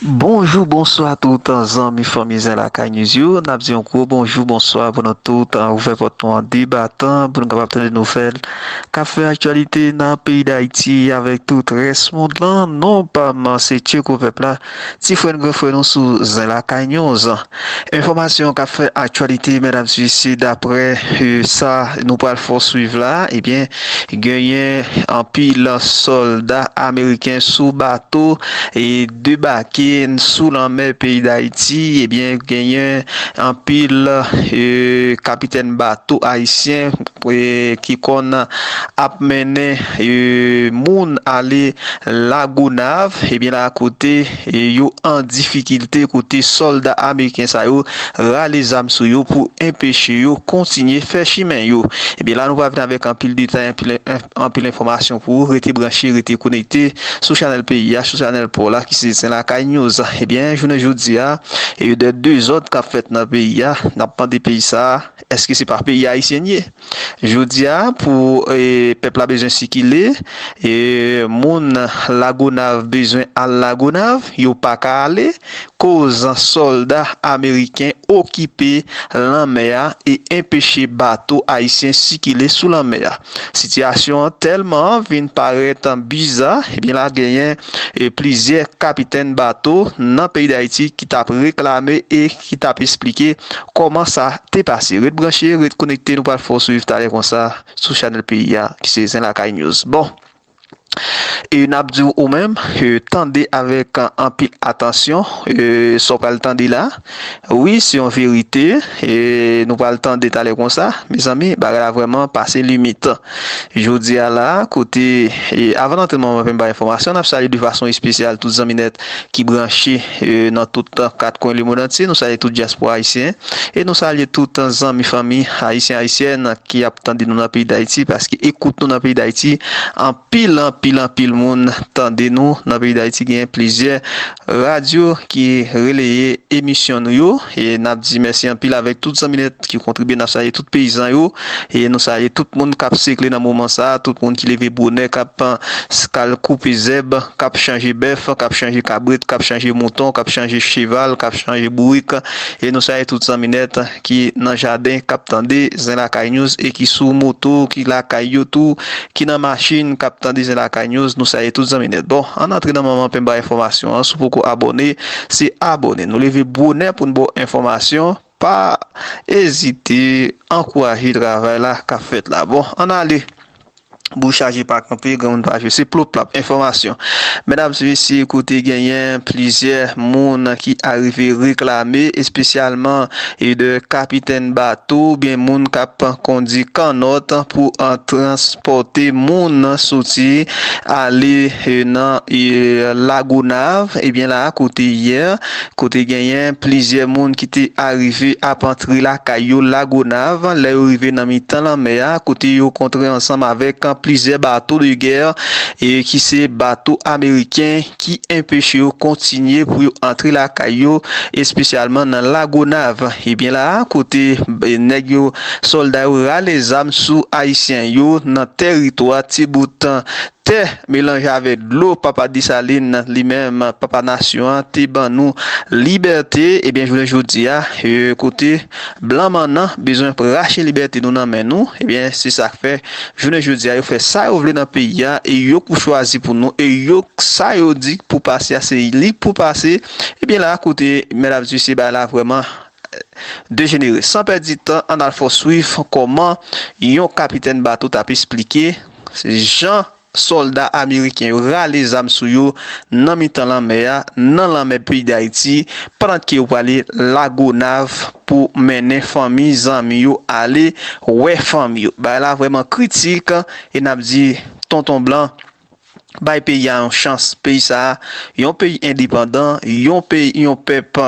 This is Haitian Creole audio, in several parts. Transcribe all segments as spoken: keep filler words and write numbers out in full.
Bonjou, bonswa tout zanmi fanmi Zen Lakay News yo. N ap di yon gwo bonjou, bonswa pou nou tout. Ouvè pòt nou an de batan pou nou kapab tande nouvèl k ap fè aktyalite nan peyi Dayiti avèk tout rès mond lan. Non pa m, se Tcheko Pèp la, ti frè n, gran frè nou sou Zen Lakay News. Enfòmasyon k ap fè aktyalite, medam, mesye, daprè, e, sa nou pral fè w swiv la, ebyen, genyen anpil sòlda ameriken sou bato e debake sou lanmè peyi Dayiti. Ebyen, genyen anpil, e, kapitèn bato ayisyen, e, ki konn ap mennen, e, moun ale Lagonav, ebyen la kote, e, yo an difikilte, kote sòlda ameriken sa yo rale zam sou yo pou enpeche yo kontinye fè chimen yo. Ebyen la nou pral vin avèk anpil detay, anpil, anpil enfòmasyon pou ou. Rete branche, rete konekte sou chanèl peyi a, sou chanèl pa w la ki se Zen Lakay News. Ebyen, jounen jodi a, e de dezòd k ap fèt nan peyi a, n ap mande peyi sa a, èske se pa peyi ayisyen l ye? Jodi a, pou, e, pèp la bezwen sikile, e, moun Lagonav bezwen al Lagonav, yo pa ka ale, koz sòlda ameriken okipe lanmè a e enpeche bato ayisyen sikile sou lanmè a. Sitiyasyon an tèlman vin parèt biza, ebyen la genyen, e, plizyè kapitèn bato nan peyi Dayiti ki t ap reklame e ki t ap esplike kòman sa te pase. Ret branche, ret konekte, nou pral fè w swiv talè konsa sou chanèl peyi a, ki se Zen Lakay News. Bon, e n ap di w ou menm, e, tande avèk anpil atansyon, e, sa w pral tande la. Wi, se yon verite, e nou pral tande talè konsa. Mezanmi, bagay la vrèman pase limit. Jodi a la, kote, e, avan n antre nan moman pou n bay enfòmasyon, n ap salye de fason espesyal tout zanmi nèt ki branche, e, nan tout kat kwen lemonn antye. Nou salye tout dyaspora ayisyen. E nou salye tout zanmi, fanmi ayisyen, ayisyèn ki ap tande nou nan peyi Dayiti, paske ekout nou nan peyi Dayiti, anpil, anpil, anpil moun tande nou nan peyi Dayiti. Genyen plizyè radyo ki releye emisyon nou yo. E n ap di mèsi anpil avèk tout zanmi nèt ki kontribye. N ap salye tout peyizan yo. E nou salye tout moun k ap sekle nan moman sa a, tout moun ki leve bonè, k ap, eh, s-, k al koupe zèb, k ap chanje bèf, k ap chanje kabrit, k ap chanje mouton, k ap chanje cheval, k ap chanje bourik. E nou salye tout zanmi nèt ki nan jaden, k ap tande Zen Lakay News e ki sou moto, ki lakay yo tou, ki nan machin, k ap tande Zen Lakay News. Nou salye tout zanmi nèt. Bon, ann antre nan moman pou n bay enfòmasyon an. Si w poko abòne, se abòne. Nou leve bonè pou n ba w enfòmasyon. Pa ezite ankouraje travay la k ap fèt la. Bon, ann ale. Bouch chaje pa kanpe, granmoun pa jwe. Se plop plap, enfòmasyon. Medam e mesye, kote genyen plizyè moun ki arive reklame, espesyalman e de kapitèn bato oubyen moun k ap kondi kannòt pou, eh, transpòte moun soti ale, eh, nan, eh, Lagonav. Ebyen la, kote yè, kote genyen plizyè moun ki te arive ap antre lakay yo Lagonav, lè yo rive nan mitan lanmè a, kote yo kontre ansanm avèk plizyè bato de gè, e ki se bato ameriken ki enpeche yo kontinye pou yo antre lakay yo, espesyalman nan Lagonav. Ebyen la, kote, e, nèg yo, sòlda yo rale zam sou ayisyen yo nan tèritwa ti bout tè melanje avèk dlo papa Desalin li menm, papa nasyon an, te ban nou libète, ebyen, jounen jodi a, e, kote blan mannan bezwen rache libète nou nan men nou, ebyen, se sa k fè, jounen jodi a, yo fè sa yo vle nan peyi a, e yo k pou chwazi pou nou, e yo, sa yo di k pou pase a, se li k pou pase, ebyen, la, kote, medam e mesye, bagay la vrèman dejenere. San pèdi tan, ann al fè w swiv kòman yon kapitèn bato t ap esplike jan sòlda ameriken yo rale zam sou yo nan mitan lanmè a, nan lanmè peyi Dayiti, pandan ke yo prale Lagonav pou mennen fanmi, zanmi yo ale wè fanmi yo. Bagay la vrèman kritik, e n ap di, tonton blan, bay peyi a yon chans. Peyi sa a, yon peyi endepandan, yon peyi, yon pèp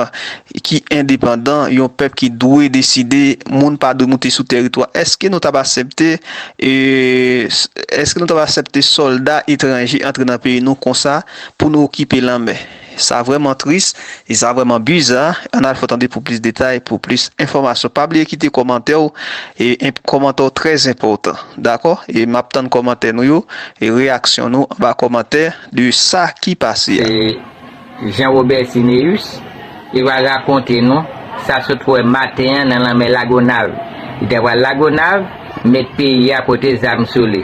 ki endepandan, yon pèp ki dwe deside, moun pa dwe moute sou tèritwa. Èske nou t ap aksepte, e, èske nou t ap aksepte sòlda etranje antre nan peyi nou konsa pou nou okipe lanmè? Sa vrèman tris, e sa vrèman biza. Ann al fè w tande pou plis detay, pou plis enfòmasyon. Pa bliye kite kòmantè w, e, enp-, kòmantè w trè enpòtan, dakò? E m ap tann kòmantè nou yo, e reyaksyon nou anba kòmantè de sa ki pase a. E Jean Robert Cinéus, li va rakonte nou sa sot wè maten an nan lanmè Lagonav. Li te pral Lagonav, met peyi a pote zam sou li.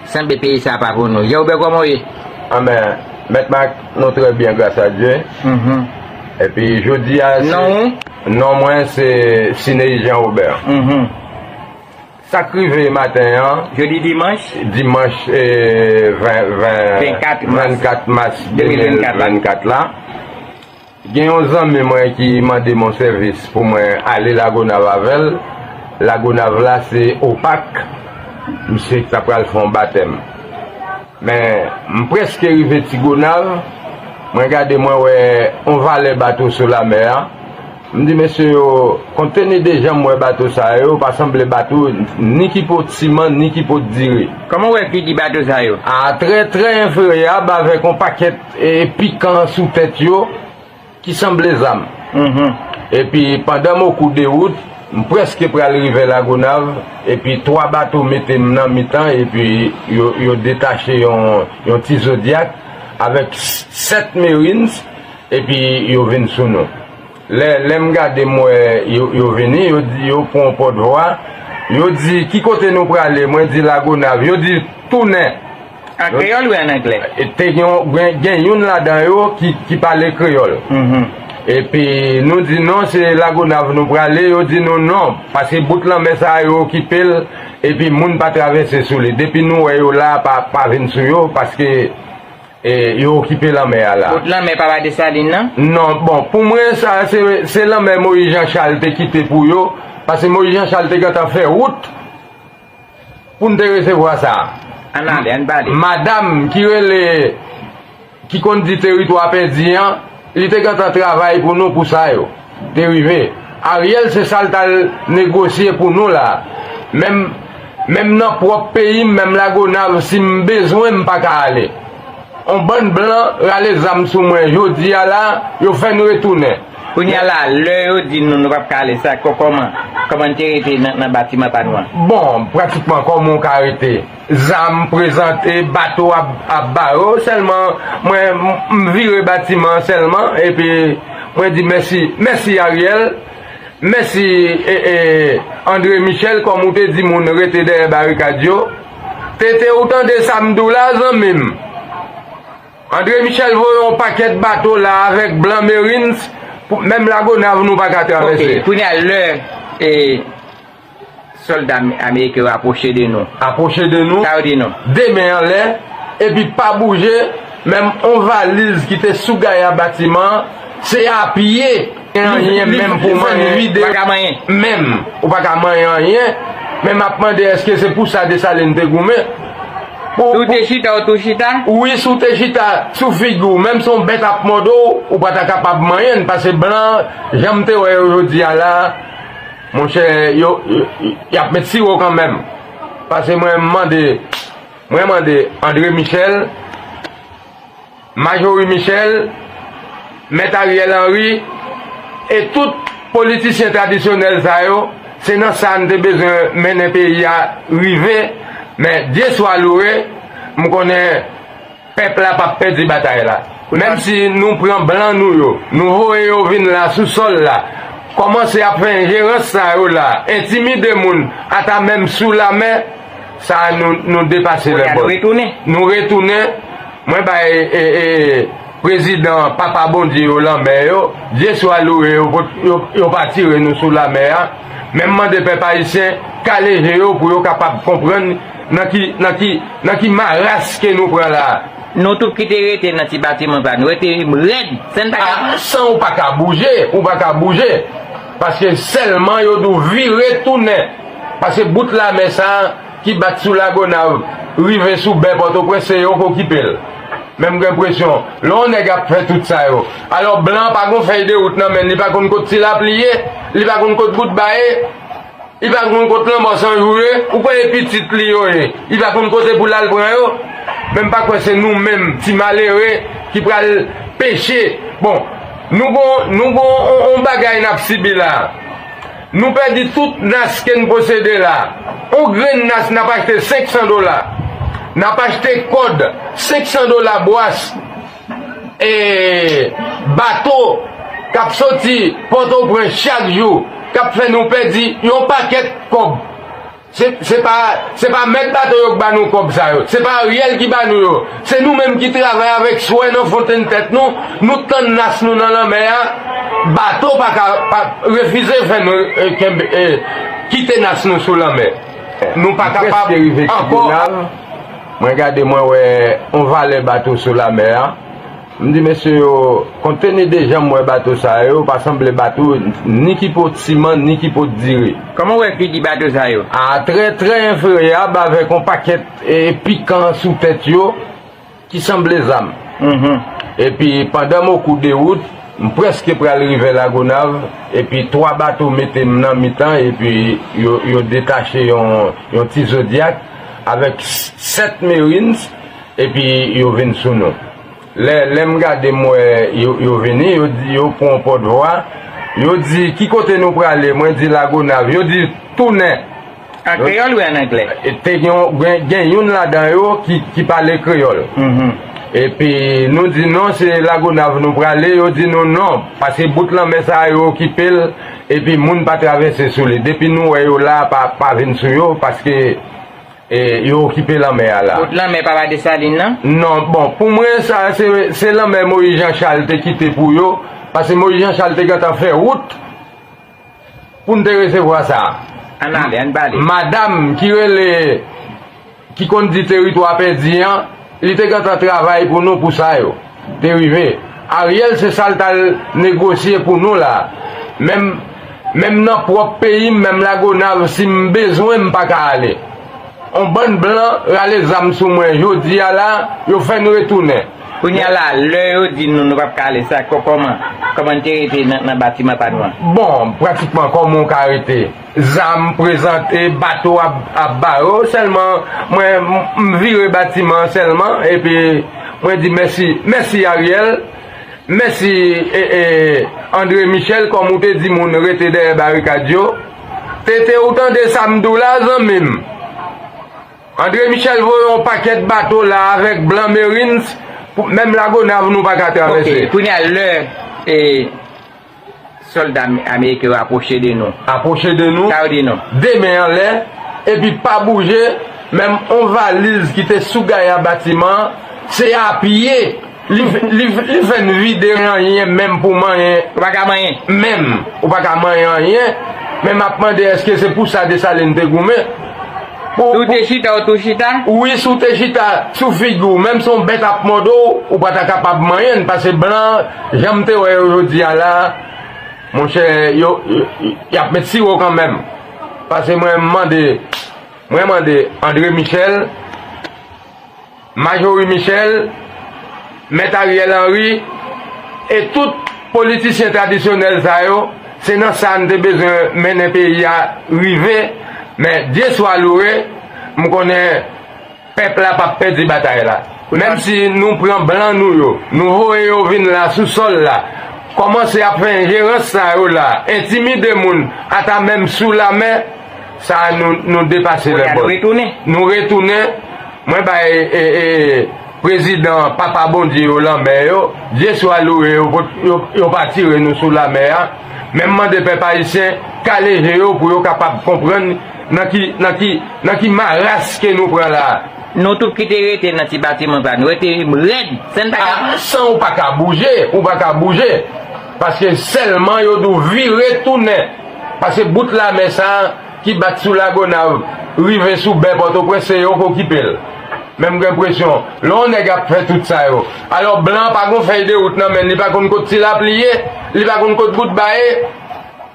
Sanble peyi sa pa pou nou. Jean Robert, kòman w ye? Anben, Mèt Mak, nou trè byen, gras a Dye. Mhm. Epi, jodi a, se Non ou? Non mwen, se Cinéus Jean Robert. Mhm. Sa k rive maten an, Jodi dimanch? Dimanch, eh, ven, ven, Vennkat mas. Vennkat mas De mil vennkat la. De mil vennkat la. Gen yon zanmi mwen ki mande m yon sèvis pou mwen ale Lagonav avè l. Lagonav la, se Opak. Misye t ap pral fè yon batèm. Men, m prèske rive Ti Gonav. Mwen gade, mwen wè yon valè bato sou lamè a. M di mesye yo, konte ni de jan m wè bato sa yo, pa sanble bato ni ki pot siman, ni ki pot diri. Kòman w wè figi bato sa yo? A, trè, trè enferyab, avèk yon pakèt, e, pikan sou tèt yo, ki sanble zam. Mhm. Epi, pandan m o kou de wout, m prèske pral rive Lagonav, epi twa bato mete m nan mitan, epi yo, yo detache yon, yon ti Zodiac avèk s-, sèt Marines, epi yo vin sou nou. Lè, lè m gade, m wè yo, yo vini, yo di, yo pran yon pòtvwa, yo di, "Ki kote nou prale?" Mwen di, "Lagonav." Yo di, "Tounen." An kreyòl ou an anglè? E te gen, gen, gen youn ladan yo ki, ki pale kreyòl. Mhm. Epi nou di, "Non, se Lagonav nou prale." Yo di nou, "Non, paske bout lanmè sa a, yo okipe l, epi moun pa travèse sou li. Depi nou wè yo la, pa, pa vin sou yo, paske, e, yo okipe lanmè a la." Bout lanmè pa ba Desalin nan? Non, bon, pou mwen, sa, se, se lanmè Moyiz Jan Chal te kite pou yo, paske Moyiz Jan Chal te gentan fè wout pou n te resevwa sa. Ann ale, ann pale. Madanm ki rele, ki konn di teritwa pèdi an, li te gentan travay pou nou pou sa yo te rive. Ariel se sa l t al negosye pou nou la. Menm, menm nan pwòp peyi m, menm Lagonav, si m bezwen, m pa ka ale. On bann blan rale zam sou mwen jodi a la, yo fè n retounen. Kounye a la, lè yo di nou, nou p ap ka ale, sa, kò-, kòman, kòman n te rete nan, nan batiman pa nou an? Bon, pratikman, kòman w ka rete? Zam prezante, bato ap, ap bare w, sèlman, mwen, m, m vire batiman an sèlman, epi mwen di mèsi, mèsi Ariel, mèsi, e, e, André Michel, kòm ou te di moun rete dèyè barikad yo. Tete, ou tande sa m di w la, zanmi m? André Michel voye yon pakèt bato la avèk blan Marines, pou, menm Lagonav nou pa ka travèse. Ok, kounye a lè, e, sòlda am-, ameriken yo apwoche de nou. Apwoche de nou. Sa yo di nou? De men anlè, epi pa bouje, menm yon valiz ki te sou gaya batiman an, se a pye. Anyen menm pou manyen. Ou pa ka manyen. Menm, ou pa ka manyen anyen. Men m ap mande, èske se pou sa Desalin te goumen? Pou, si w te pou chita, ou tou chita? Wi, si w te chita sou figi w, menm si yon bèt ap mòde w, ou pa ta kapab manyen l, paske blan, jan m te wè yo jodi a la, monchè, yo, yo, y ap met siwo kanmenm. Paske mwen mande, mwen mande André Michel, Majorie Michel, Mèt Ariel Henry, e tout politisyen tradisyonèl sa yo, se nan sa n te bezwen mennen peyi a rive, men Dye swa loure, m konnen pèp la p ap pèdi batay la. Menm si nou pran blan nou yo, nou voye yo vin la sou sòl la, kòmanse ap fè enjerans sa yo la, entimide moun, ata menm sou lamè, sa a nou, nou depase lèbòl. Kounye a nou retounen. Nou retounen. Mwen bay, e, e, prezidan Papa Bondye yo lanmè yo, Dye swa loure yo, yo, yo pa tire nou sou lamè a. Men m mande pèp ayisyen kale je yo pou yo kapab konprann nan ki, nan ki, nan ki maras ke nou pran la. Nou tout ki te rete nan ti batiman pa nou, rete rèd, san n pa ka. A, san ou pa ka bouje, ou pa ka bouje. Paske sèlman yo di w vire tounen. Paske bout lamè sa a ki bat sou Lagonav, rive sou bè Pòtoprens, se yo k okipe l. Men m gen enpresyon, lè yon nèg ap fè tout sa yo, alò blan an pa gon fèy de wout nan men l, li pa konn kot Ti Lapli ye, li pa konn kot Bout Ba ye, li pa konn kot Lanmò San Jou ye, ou kwè e pitit li yo ye, li pa konn kote pou l al pran yo? Men m pa kwè se nou menm, ti malere, ki pral peche. Bon, nou gon, nou gon on, on bagay n ap sibi la. Nou pèdi tout nas ke n posede la. On grenn nas n ap achte senk san dola. N ap achte kòd, senk san dola bwas. e, bato k ap soti Pòtoprens chak jou, k ap fè nou pèdi yon pakèt kòb. Se, se pa, se pa mèt bato yo k ba nou kòb sa yo. Se pa Ariel ki ba nou yo. Se nou menm ki travay avèk swè nan fontenn tèt nou. Nou tann nas nou nan lanmè a. Bato pa ka pa refize fè nou, e, kenbe, e, kite nas nou sou lanmè. Nou pa kapab ankò. Mwen gade, mwen wè yon valè bato sou lanmè a. M di mesye yo, konte ni de jan m wè bato sa yo, pa sanble bato ni ki pot siman, ni ki pot diri. Kòman w wè figi bato sa yo? A, trè, trè enferyab avèk yon pakèt, e, pikan sou tèt yo ki sanble zam. Epi, pandan m o kou de wout, m prèske pral rive Lagonav, epi twa bato mete m nan mitan, epi yo, yo detache yon, yon ti Zodiac avèk s-, sèt Marines, epi yo vin sou nou. Lè, lè m gade, m wè yo, yo vini, yo di, yo pran yon pòtvwa, yo di, "Ki kote nou prale?" Mwen di, "Lagonav." Yo di, "Tounen." An kreyòl ou an anglè? E te gen, gen, gen youn ladan yo ki, ki pale kreyòl. Epi nou di, "Non, se Lagonav nou prale." Yo di nou, "Non, paske bout lanmè sa yo okipe l, epi moun pa travèse sou li. Depi nou wè yo la, pa, pa vin sou yo, paske, e, yo okipe lanmè a la." Bout lanmè pa, pa Desalin nan? Non, bon, pou mwen, sa, se, se lanmè Moyiz Jan Chal te kite pou yo, paske Moyiz Jan Chal te gentan fè wout pou n te resevwa sa. Ann ale, ann pale. Madanm ki rele, ki konn di teritwa pèdi an, li te gentan travay pou nou pou sa yo te rive. Ariel, se sa l t al negosye pou nou la. Menm, menm nan pwòp peyi m, menm Lagonav, si m bezwen, m pa ka ale. On bann blan rale zam sou mwen jodi a la, yo fè n retounen. Kounye a la, lè yo di nou, nou p ap ka ale, sa, kò-, kòman, kòman n te rete nan, nan batiman pa nou an? Bon, pratikman, kòman w ka rete? Zam prezante, bato ap, ap bare w, sèlman, mwen, m, m vire batiman an sèlman, epi mwen di mèsi, mèsi Ariel, mèsi, e, e, André Michel, kòm ou te di moun rete dèyè barikad yo. Tete, ou tande sa m di w la, zanmi m? André Michel voye yon pakèt bato la avèk blan Marines, pou, menm Lagonav nou pa ka travèse. Ok, kounye a lè, e, sòlda am-, ameriken yo apwoche de nou. Apwoche de nou. Sa yo di nou? De men anlè, epi pa bouje, menm on valiz ki te sou gaya batiman an, se a pye. Li, li, li fè n vide anyen menm pou manyen. Ou pa ka manyen? Menm. Ou pa ka manyen anyen. Men m ap mande, èske se pou sa Desalin te goumen? Pou, si w te chita, ou tou chita? Wi, si w te chita sou figi w, menm si yon bèt ap mòde w, ou pa ta kapab manyen l, paske blan, jan m te wè yo jodi a la, monchè, yo, yo, y ap met siwo kanmenm. Paske mwen, m mande, mwen mande André Michel, Majorie Michel, Mèt Ariel Henry, e tout politisyen tradisyonèl sa yo, se nan sa n te bezwen mennen peyi a rive, men Dye swa louwe, m konnen pèp la p ap pèdi batay la. Menm si nou pran blan nou yo, nou voye yo vin la sou sòl la, kòmanse ap fè enjerans sa yo la, entimide moun, ata menm sou lanmè, sa a nou, nou depase lèbòl. Nou retounen. Mwen bay, e, e, prezidan Papa Bondye yo lanmè yo. Dye swa louwe, yo, yo, yo pa tire nou sou lanmè a. Men m mande pèp ayisyen kale je yo pou yo kapab konprann nan ki, nan ki, nan ki maras ke nou pran la. Nou tout ki te rete nan ti batiman sa, nou rete rèd, san n pa ka. A, san ou pa ka bouje, ou pa ka bouje. Paske sèlman yo di w vire tounen. Paske bout lanmè sa a ki bat sou Lagonav, rive sou bè Pòtoprens, se yo k okipe l. Men m gen enpresyon, lè yon nèg ap fè tout sa yo, alò blan an pa gon fèy de wout nan men l, li pa konn kot Ti Lapli ye, li pa konn kot Bout Ba ye.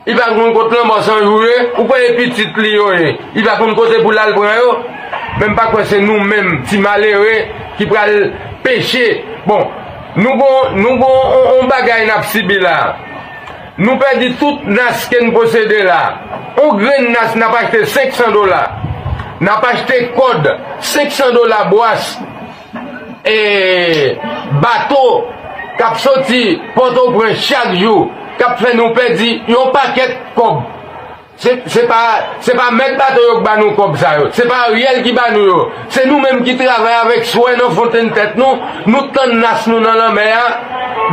Li pa konn kot Lanmò San Jou ye, ou kwè e pitit li yo ye, li pa konn kote pou l al pran yo? Men m pa kwè se nou menm, ti malere, ki pral peche. Bon, nou gon, nou gon on, on bagay n ap sibi la. Nou pèdi tout nas ke n posede la. On grenn nas n ap achte senk san dola. N ap achte kòd, senk san dola bwas. E, bato k ap soti Pòtoprens chak jou, k ap fè nou pèdi yon pakèt kòb. Se, se pa, se pa mèt bato yo k ba nou kòb sa yo. Se pa Ariel ki ba nou yo. Se nou menm ki travay avèk swè nan fontenn tèt nou. Nou tann nas nou nan lanmè a.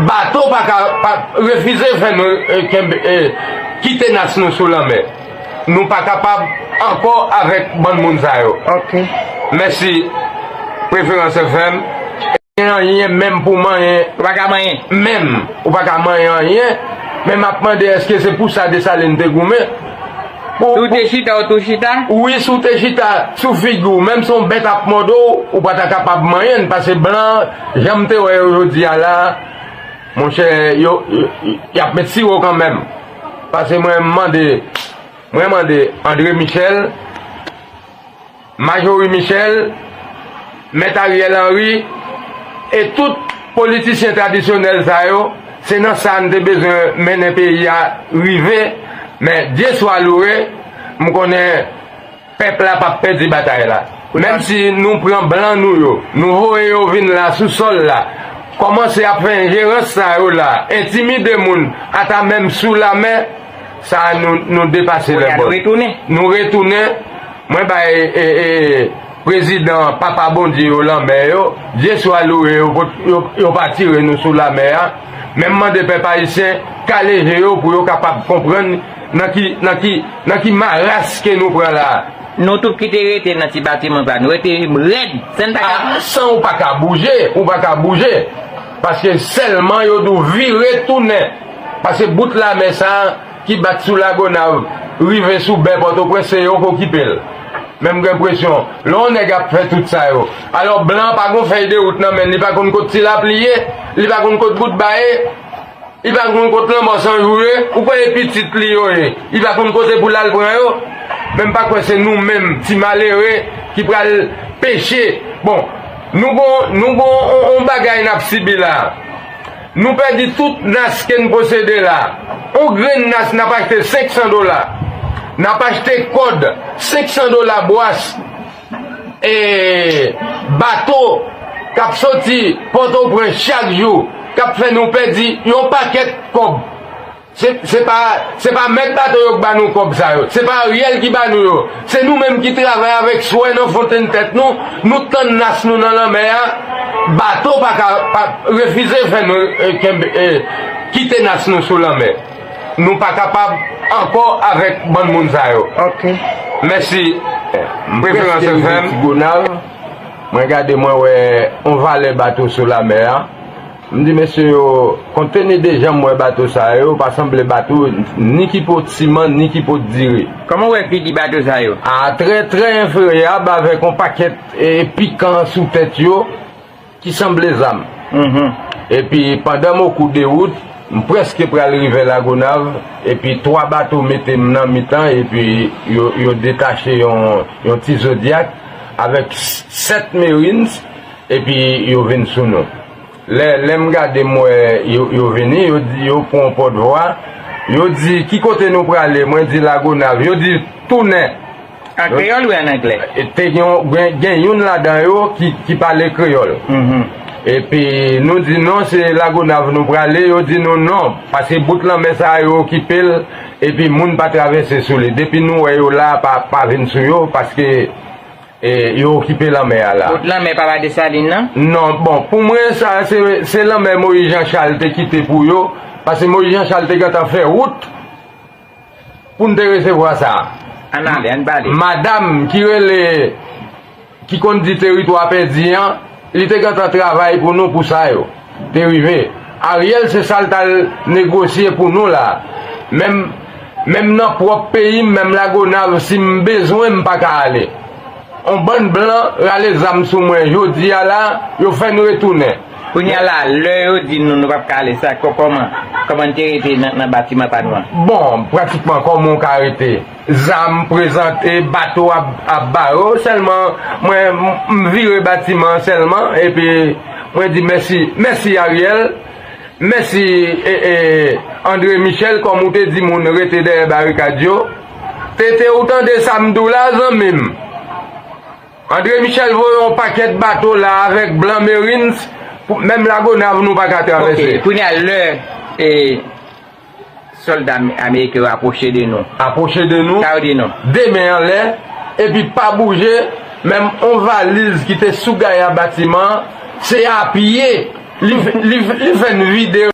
Bato pa ka pa refize fè nou eh, kenbe, eh, kite nas nou sou lanmè. Nou pa kapab ankò avèk bann moun sa yo. Ok. Mèsi, Preferans F M. Anyen menm pou manyen. Ou pa ka manyen. Menm, ou pa ka manyen anyen. Men m ap mande èske se pou sa Desalin te goumen? Si w te chita, ou tou chita? Wi, si w te chita sou figi w, menm si yon bèt ap mòde w, ou pa ta kapab manyen l, paske blan, jan m te wè yo jodi a la, monchè, yo, yo, y ap met siwo kanmenm. Paske mwen mande, mwen mande André Michel, Majorie Michel, Mèt Ariel Henry, e tout politisyen tradisyonèl sa yo, se nan sa n te bezwen mennen peyi a rive, men Dye swa loure, m konnen pèp la p ap pèdi batay la. Menm si nou pran blan nou yo, nou voye yo vin la sou sòl la, kòmanse ap fè enjerans sa yo la, entimide moun, ata menm sou lamè, sa a nou, nou depase lèbò. Nou retounen. Mwen bay e, e, prezidan papa Bondye yo lanmè yo, Dye swa loure yo, yo, yo pa tire nou sou lamè a. Men m mande pèp ayisyen kale je yo pou yo kapab konprann nan ki, nan ki, nan ki maras ke nou pran la. Nou tout ki te rete nan ti batiman sa, nou rete rèd, san n pa ka. Ah, san ou pa ka bouje, ou pa ka bouje. Paske sèlman yo di w vire tounen. Paske bout lamè sa a ki bat sou Lagonav, rive sou bè Pòtoprens, se yo k okipe l. Men m gen enpresyon, lè yon nèg ap fè tout sa yo, alò blan an pa gon fèy de wout nan men l, li pa konn kot Ti Lapli ye, li pa konn kot Bout Ba ye, li pa konn kot Lanmò San Jou ye, ou kwè e pitit li yo ye, li pa konn kote pou l al pran yo? Men m pa kwè se nou menm, ti malere, ki pral peche. Bon, nou gon, nou gon on, on bagay n ap sibi la. Nou pèdi tout nas ke n posede la. On grenn nas n ap achte senk san dola. N ap achte kòd senk san dola bwas. E bato k ap soti Pòtoprens chak jou, k ap fè nou pèdi yon pakèt kòb. Se, se pa, se pa mèt bato yo k ba nou kòb sa yo. Se pa Ariel ki ba nou yo. Se nou menm ki travay avèk swè nan fontenn tèt nou. Nou tann nas nou nan lanmè a. Bato pa ka pa refize fè nou eh, kenbe, eh, kite nas nou sou lanmè. Nou pa kapab ankò avèk bann moun sa yo. Ok. Mèsi. Preferans F M. Gonav, mwen gade mwen wè on valè bato sou lamè a. M di mesye yo, konte ni de jan m wè bato sa yo, pa sanble bato ni ki pot siman, ni ki pot diri. Kòman w wè figi bato sa yo? A, trè, trè enferyab avèk yon pakèt e, pikan sou tèt yo ki sanble zam. Mhm. Epi, pandan m o kou de wout, m prèske pral rive Lagonav, epi twa bato mete m nan mitan, epi yo, yo detache yon, yon ti Zodiac avèk s-, sèt Marines, epi yo vin sou nou. Lè, lè m gade m wè yo, yo vini, yo di, yo pran yon pòtvwa, yo di, "Ki kote nou prale?" Mwen di, "Lagonav." Yo di, "Tounen." An kreyòl ou an anglè? E te gen, gen, gen youn ladan yo ki, ki pale kreyòl. Mhm. Epi nou di, "Non, se Lagonav nou prale." Yo di nou, "Non, paske bout lanmè sa a yo okipe l, epi moun pa travèse sou li. Depi nou wè yo la, pa, pa vin sou yo, paske e, yo okipe lanmè a la." Kot lanmè papa Desalin nan? Non, bon, pou mwen, sa, se, se lanmè Moyiz Jan Chal te kite pou yo, paske Moyiz Jan Chal te gentan fè wout pou n te resevwa sa. Ann ale, ann pale. Madanm ki rele, ki konn di teritwa pèdi an, li te gentan travay pou nou pou sa yo te rive. Ariel se sa l t al negosye pou nou la. Menm, menm nan pwòp peyi m, menm Lagonav, si m bezwen, m pa ka ale. On bann blan rale zam sou mwen jodi a la, yo fè n retounen. Kounye a la, lè yo di nou, nou p ap ka ale, sa, kò-, kòman, kòman n te rete nan, nan batiman pa nou an? Bon, pratikman, kòman w ka rete? Zam prezante, bato ap, ap bare w, sèlman, mwen, m, m vire batiman an sèlman, epi mwen di mèsi, mèsi Ariel, mèsi, e, e, André Michel, kòm ou te di moun rete dèyè barikad yo. Tete, ou tande sa m di w la, zanmi m? André Michel voye yon pakèt bato la avèk blan Marines, pou, menm Lagonav nou pa ka travèse. Ok, kounye a lè, e, Sòlda ameriken yo apwoche de nou. Apwoche de nou. Sa yo di nou? De men anlè, epi pa bouje, menm on valiz ki te sou gaya batiman an, se a pye li, li, li fè n vide.